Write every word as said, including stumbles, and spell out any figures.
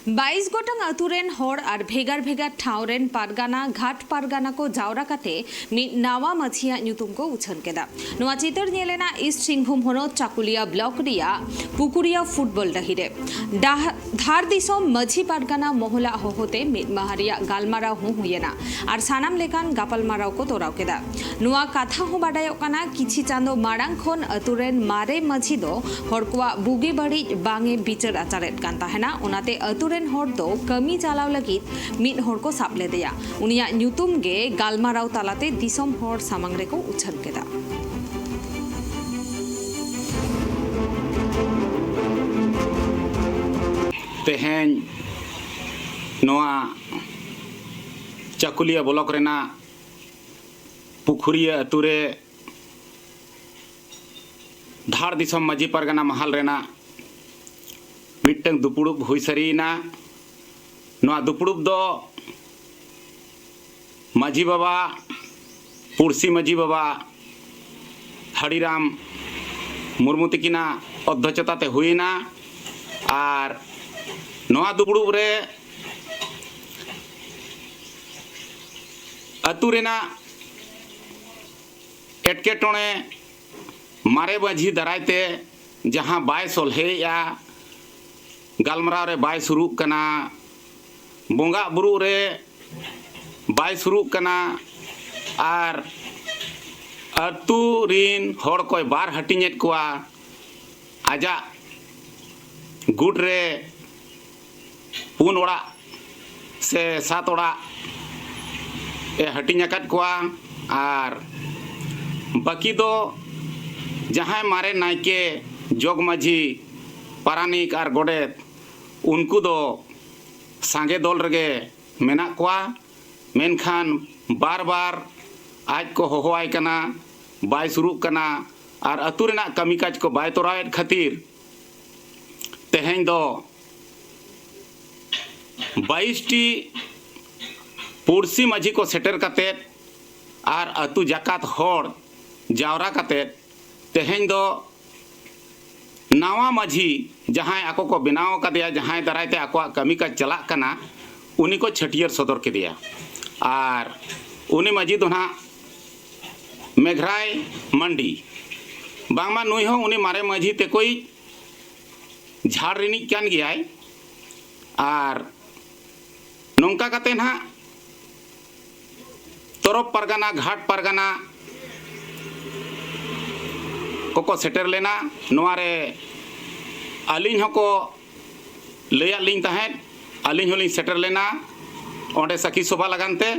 ᱵᱟᱭᱤᱥ ᱜᱚᱴᱟᱝ ᱟᱹᱛᱩ ᱨᱮᱱ ᱦᱚᱲ ᱟᱨ ᱵᱷᱮᱜᱟᱨ ᱵᱷᱮᱜᱟᱨ ᱴᱷᱟᱶ ᱨᱮᱱ ᱯᱟᱨᱜᱟᱱᱟ, ᱜᱷᱟᱴ ᱯᱟᱨᱜᱟᱱᱟ ᱠᱚ ᱡᱟᱣᱨᱟ ᱠᱟᱛᱮ ᱢᱤᱫ ᱱᱟᱣᱟ ᱢᱟᱹᱡᱷᱤᱭᱟᱜ ᱧᱩᱛᱩᱢ ᱠᱚ ᱩᱪᱷᱟᱹᱱ ᱠᱮᱫᱟ᱾ ᱱᱚᱣᱟ ᱪᱤᱛᱟᱹᱨ ᱧᱮᱞ ᱮᱱᱟ ᱤᱥᱴ ᱥᱤᱝᱵᱷᱩᱢ ᱦᱚᱱᱚᱛ ᱪᱟᱠᱩᱞᱤᱭᱟ ᱵᱞᱚᱠ ᱨᱮᱭᱟᱜ ᱯᱩᱠᱩᱨᱤᱭᱟ ᱯᱷᱩᱴᱵᱚᱞ ᱰᱟᱹᱦᱤ ᱨᱮ᱾ ᱰᱟᱦ-, ᱫᱷᱟᱲ ᱫᱤᱥᱚᱢ ᱢᱟᱹᱡᱷᱤ ᱯᱟᱨᱜᱟᱱᱟ ᱢᱚᱦᱚᱞᱟᱜ ᱦᱚᱦᱚᱛᱮ ᱢᱤᱫ ᱢᱟᱦᱟ ᱨᱮᱭᱟᱜ ᱜᱟᱞᱢᱟᱨᱟᱣ ᱦᱚᱸ ᱦᱩᱭ ᱮᱱᱟ ᱟᱨ ᱥᱟᱱᱟᱢ ᱞᱮᱠᱟᱱ ᱜᱟᱯᱟᱞᱢᱟᱨᱟᱣ ᱠᱚ ᱛᱚᱨᱟᱣ ᱠᱮᱫᱟ᱾ ᱱᱚᱣᱟ ᱠᱟᱛᱷᱟ ᱦᱚᱸ ᱵᱟᱰᱟᱭᱚᱜ ᱠᱟᱱᱟ, ᱠᱤᱪᱷᱤ ᱪᱟᱸᱫᱚ ᱢᱟᱲᱟᱝ ᱠᱷᱚᱱ ᱟᱹᱛᱩ ᱨᱮᱱ ᱢᱟᱨᱮ ᱢᱟᱹᱡᱷᱤ ᱫᱚ ᱦᱚᱲ ᱠᱚᱣᱟᱜ ᱵᱩᱜᱤ ᱵᱟᱹᱲᱤᱡ ᱵᱟᱝ ᱮ ᱵᱤᱪᱟᱹᱨ ᱟᱪᱟᱨᱮᱫ ᱠᱟᱱ ᱛᱟᱦᱮᱱᱟ᱾ ᱚᱱᱟᱛᱮ ᱟᱹᱛᱩ ᱨᱮᱱ ᱦᱚᱲ ᱫᱚ ᱠᱟᱹᱢᱤ ᱪᱟᱞᱟᱣ ᱞᱟᱹᱜᱤᱫ ᱢᱤᱫ ᱦᱚᱲ ᱠᱚ ᱥᱟᱵ ᱞᱮᱫᱮᱭᱟ᱾ ᱩᱱᱤᱭᱟᱜ ᱧᱩᱛᱩᱢ ᱜᱮ ᱜᱟᱞᱢᱟᱨᱟᱣ ᱛᱟᱞᱟᱛᱮ ᱫᱤᱥᱚᱢ ᱦᱚᱲ ᱥᱟᱢᱟᱝ ᱨᱮᱠᱚ ᱩᱪᱷᱟᱹᱱ ᱠᱮᱫᱟ᱾ ᱛᱮᱦᱮᱧ ᱱᱚᱣᱟ ᱪᱟᱠᱩᱞᱤᱭᱟᱹ ᱵᱞᱚᱠ ᱨᱮᱱᱟᱜ ᱯᱩᱠᱷᱩᱨᱤᱭᱟᱹ ᱟᱹᱛᱩ ᱨᱮ ᱫᱷᱟᱲ ᱫᱤᱥᱚᱢ ᱢᱟᱹᱡᱷᱤ ᱯᱟᱨᱜᱟᱱᱟ ᱢᱟᱦᱟᱞ ᱨᱮᱱᱟᱜ ᱢᱤᱫᱴᱟᱝ ᱫᱩᱯᱲᱩᱵ ᱦᱩᱭ ᱥᱟᱹᱨᱤᱭᱮᱱᱟ᱾ ᱱᱚᱣᱟ ᱫᱩᱯᱲᱩᱵ ᱫᱚ ᱢᱟᱹᱡᱷᱤ ᱵᱟᱵᱟ, ᱯᱩᱲᱥᱤ ᱢᱟᱹᱡᱷᱤ ᱵᱟᱵᱟ ᱦᱟᱲᱤᱨᱟᱢ ᱢᱩᱨᱢᱩ ᱛᱤᱠᱤᱱᱟᱜ ᱚᱫᱽᱫᱷᱚᱪᱚᱛᱟ ᱛᱮ ᱦᱩᱭᱮᱱᱟ᱾ ᱟᱨ ᱱᱚᱣᱟ ᱫᱩᱯᱲᱩᱵ ᱨᱮ ᱟᱹᱛᱩ ᱨᱮᱱᱟᱜ ᱮᱴᱠᱮᱴᱚᱬᱮ ᱢᱟᱨᱮ ᱢᱟᱹᱡᱷᱤ ᱫᱟᱨᱟᱭ ᱛᱮ ᱡᱟᱦᱟᱸ ᱵᱟᱭ ᱥᱚᱞᱦᱮᱭᱮᱜᱼᱟ, ᱜᱟᱞᱢᱟᱨᱟᱣ ᱨᱮ ᱵᱟᱭ ᱥᱩᱨᱩᱜ ᱠᱟᱱᱟ, ᱵᱚᱸᱜᱟ ᱵᱩᱨᱩ ᱨᱮ ᱵᱟᱭ ᱥᱩᱨᱩᱜ ᱠᱟᱱᱟ, ᱟᱨ ᱟᱹᱛᱩ ᱨᱤᱱ ᱦᱚᱲ ᱠᱚᱭ ᱵᱟᱨ ᱦᱟᱹᱴᱤᱧᱮᱫ ᱠᱚᱣᱟ᱾ ᱟᱡᱟᱜ ᱜᱩᱴ ᱨᱮ ᱯᱩᱱ ᱚᱲᱟᱜ ᱥᱮ ᱥᱟᱛ ᱚᱲᱟᱜ ᱮ ᱦᱟᱹᱴᱤᱧ ᱟᱠᱟᱫ ᱠᱚᱣᱟ᱾ ᱟᱨ ᱵᱟᱹᱠᱤ ᱫᱚ ᱡᱟᱦᱟᱸᱭ ᱢᱟᱨᱮ ᱱᱟᱭᱠᱮ, ᱡᱚᱜᱽ ᱢᱟᱹᱡᱷᱤ, ᱯᱟᱨᱟᱱᱤᱠ ᱟᱨ ᱜᱚᱰᱮᱛ, ᱩᱱᱠᱩ ᱫᱚ ᱥᱟᱸᱜᱮ ᱫᱚᱞ ᱨᱮᱜᱮ ᱢᱮᱱᱟᱜ ᱠᱚᱣᱟ᱾ ᱢᱮᱱᱠᱷᱟᱱ ᱵᱟᱨ ᱵᱟᱨ ᱟᱡ ᱠᱚ ᱦᱚᱦᱚᱣᱟᱭ ᱠᱟᱱᱟ, ᱵᱟᱭ ᱥᱩᱨᱩᱜ ᱠᱟᱱᱟ᱾ ᱟᱨ ᱟᱹᱛᱩ ᱨᱮᱱᱟᱜ ᱠᱟᱹᱢᱤ ᱠᱟᱡᱽ ᱠᱚ ᱵᱟᱭ ᱛᱚᱨᱟᱣᱮᱫ ᱠᱷᱟᱹᱛᱤᱨ ᱛᱮᱦᱮᱧ ᱫᱚ ᱵᱟᱭᱤᱥ ᱴᱤ ᱯᱩᱲᱥᱤ ᱢᱟᱹᱡᱷᱤ ᱠᱚ ᱥᱮᱴᱮᱨ ᱠᱟᱛᱮᱫ ᱟᱨ ᱟᱹᱛᱩ ᱡᱟᱠᱟᱛ ᱦᱚᱲ ᱡᱟᱣᱨᱟ ᱠᱟᱛᱮᱫ ᱛᱮᱦᱮᱧ ᱫᱚ ᱱᱟᱣᱟ ᱢᱟᱹᱡᱷᱤ ᱡᱟᱦᱟᱸᱭ ᱟᱠᱚ ᱠᱚ ᱵᱮᱱᱟᱣ ᱟᱠᱟᱫᱮᱭᱟ, ᱡᱟᱦᱟᱸᱭ ᱫᱟᱨᱟᱭ ᱛᱮ ᱟᱠᱚᱣᱟᱜ ᱠᱟᱹᱢᱤ ᱠᱟᱡᱽ ᱪᱟᱞᱟᱜ ᱠᱟᱱᱟ, ᱩᱱᱤ ᱠᱚ ᱪᱷᱟᱹᱴᱭᱟᱹᱨ ᱥᱚᱫᱚᱨ ᱠᱮᱫᱮᱭᱟ᱾ ᱟᱨ ᱩᱱᱤ ᱢᱟᱹᱡᱷᱤ ᱫᱚ ᱱᱟᱦᱟᱜ ᱢᱮᱜᱷᱨᱟᱭ ᱢᱟᱱᱰᱤ, ᱵᱟᱝᱢᱟ ᱱᱩᱭ ᱦᱚᱸ ᱩᱱᱤ ᱢᱟᱨᱮ ᱢᱟᱹᱡᱷᱤ ᱛᱮᱠᱚᱭ ᱡᱷᱟᱲ ᱨᱤᱱᱤᱡ ᱠᱟᱱ ᱜᱮᱭᱟᱭ᱾ ᱟᱨ ᱱᱚᱝᱠᱟ ᱠᱟᱛᱮ ᱱᱟᱦᱟᱜ ᱛᱚᱨᱚᱯ ᱯᱟᱨᱜᱟᱱᱟ, ᱜᱷᱟᱴ ᱯᱟᱨᱜᱟᱱᱟ ᱠᱚᱠᱚ ᱥᱮᱴᱮᱨ ᱞᱮᱱᱟ᱾ ᱱᱚᱣᱟ ᱨᱮ ᱟᱹᱞᱤᱧ ᱦᱚᱸᱠᱚ ᱞᱟᱹᱭᱟᱫ ᱞᱤᱧ ᱛᱟᱦᱮᱸᱫ, ᱟᱹᱞᱤᱧ ᱦᱚᱸᱞᱤᱧ ᱥᱮᱴᱮᱨ ᱞᱮᱱᱟ ᱚᱸᱰᱮ ᱥᱟᱹᱠᱷᱤ ᱥᱚᱵᱷᱟ ᱞᱟᱜᱟᱱ ᱛᱮ᱾